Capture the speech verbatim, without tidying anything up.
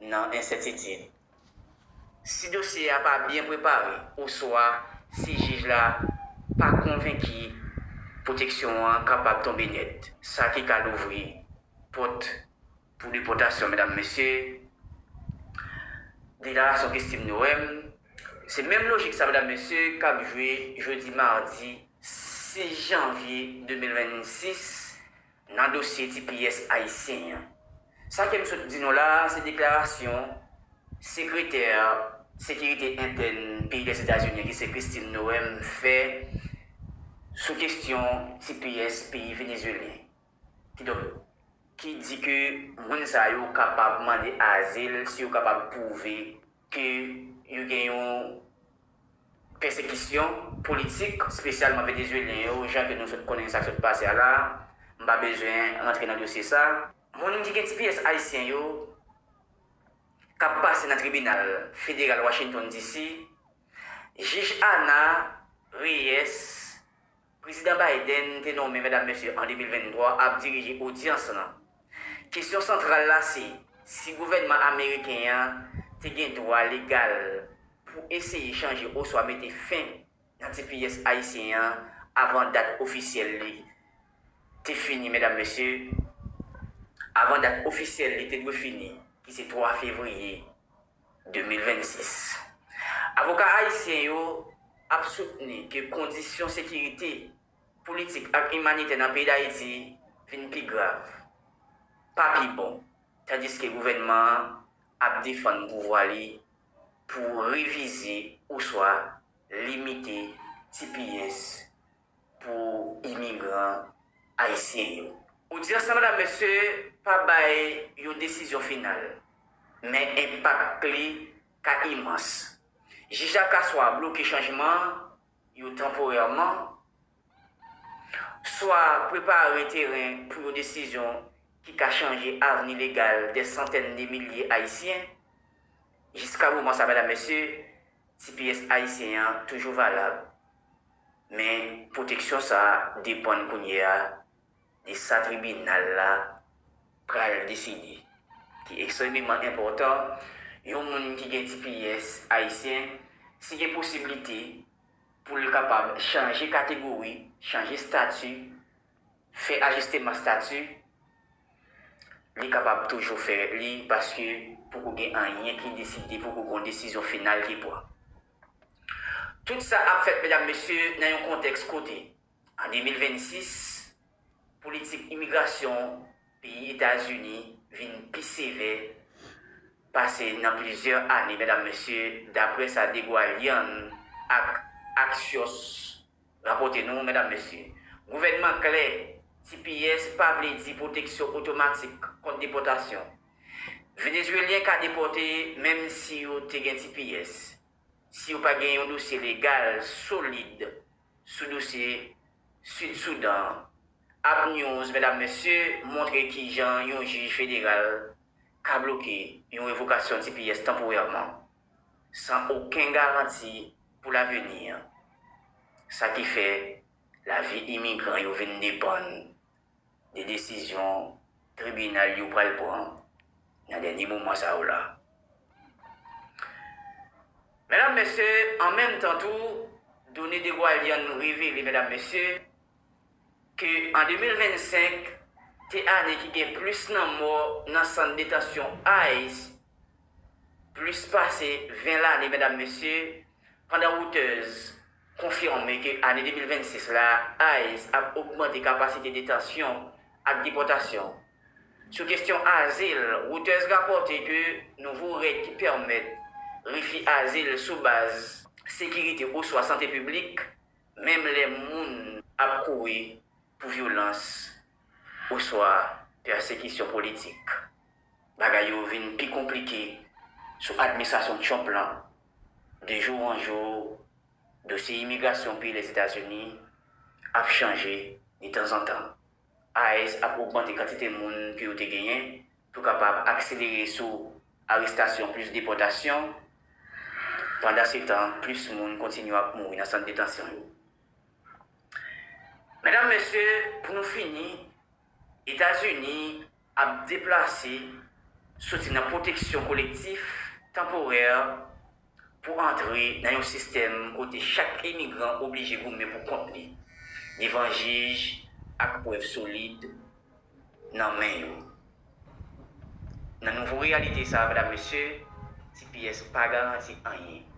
nan ensètitid. Si dosye a pa byen prepare oswa si jij la pa konvenki, pwoteksyon an kapab tonbe nèt, sa ki ka louvri pòt pou depòtasyon, medam, mesye. Deklarasyon Christine Noem. Se menm lojik sa, medam, mesye, k ap jwe jodi madi sis janvye de mil vennsis nan dosye T P S ayisyen an. Sa ke m sot di nou la a, se deklarasyon sekretè sekirite entèn peyi Lèzetazini an, ki se Christine Noem, fè sou kesyon T P S peyi venezuelyen. Kidonk, ki di ke moun sa yo kapab mande azil si yo kapab pwouve ke yo gen yon pèsekisyon politik, espesyalman venezuelyen yo, jan ke nou sot konnen sa k sot pase a la. M pa bezwen rantre nan dosye sa. Moun ki gen T P S ayisyen yo k ap pase nan tribinal federal Washington D C, jij Ana Reyes, Prezidan Biden te nonmen, medam, mesye, an de mil venntwa, ap dirije odyans lan. Kesyon santral la se si gouvènman ameriken an te gen dwa legal pou eseye chanje oswa mete fen nan T P S ayisyen an avan dat ofisyèl li te fini, medam, mesye, avan dat ofisyèl li te dwe fini, ki se twa fevriye de mil vennsis. Avoka ayisyen yo ap soutni ke kondisyon sekirite, politik ak imanitè nan peyi Dayiti vin pi grav, pa pi bon, tandiske gouvènman an ap defann pouvwa li pou revize oswa limite T P S pou imigran ayisyen yo. Odyans lan, medam, mesye, pa bay yon desizyon final, men enpak li ka imans. Jij la ka swa bloke chanjman yo tanporèman, swa prepare teren pou yon desizyon ki ka chanje avni legal dè santèn de milye ayisyen. Jiska moman sa, medam, mesye, T P S ayisyen an toujou valab, men pwoteksyon sa a depann kounye a de sa tribinal la pral deside, ki ekstrèmeman enpòtan. Yon moun ki gen T P S ayisyen, si gen posiblite pou l kapab chanje kategori, chanje estati, fè ajisteman estati, li kapab toujou fè li, paske poko gen anyen ki deside, poko gen yon desizyon final ki pran. Tout sa ap fèt, medam, mesye, nan yon kontèks kote, an de mil vennsis, politik imigrasyon peyi Etazini vin pi sevè pase nan plizyè ane, medam, mesye, daprè sa The Guardian ak Axios rapòte nou, medam, mesye. Gouvènman klè, T P S pa vle di pwoteksyon otomatik kont depòtasyon. Venezuelyen ka depòte menm si yo te gen T P S, si yo pa gen yon dosye legal solid sou dosye Sid Soudan an. App News, medam, mesye, montre kijan yon jij federal ka bloke yon revokasyon T P S tanporèman, san okenn garanti pou lavini. Sa ki fè lavi imigran yo vin depann de desizyon tribinal yo pral pran nan dènye moman sa yo la. Medam, mesye, an menm tan tou, done The Guardian revele, medam, mesye, ke an de mil vennsenk te ane ki gen plis lanmò nan sant detansyon ICE, plis pase ven lane, medam, mesye, pandan Reuters konfime ke ane de mil vennsis la, ICE ap ogmante kapasite detansyon ak depòtasyon. Sou kesyon azil, Reuters rapòte ke nouvo règ ki pèmèt refi azil sou baz sekirite oswa sante piblik, menm lè moun ap kouri pou vyolans oswa pèsekisyon politik. Bagay yo vin pi konplike sou administrasyon Trump lan. De jou an jou, dosye imigrasyon peyi Lèzetazini ap chanje detanzantan. ICE ap ogmante kantite moun ke yo te genyen pou kapab akselere sou arestasyon plis depòtasyon. Pandansetan, plis moun kontinye ap mouri nan sant detansyon yo. Medam, mesye, pou nou fini, Etazini ap deplase soti nan pwoteksyon kolektif tanporè pou antre nan yon sistèm kote chak imigran oblije goumen pou kont li devan jij ak prèv solid nan men yo. Nan nouvo reyalite sa a, medam, mesye, T P S pa garanti anyen.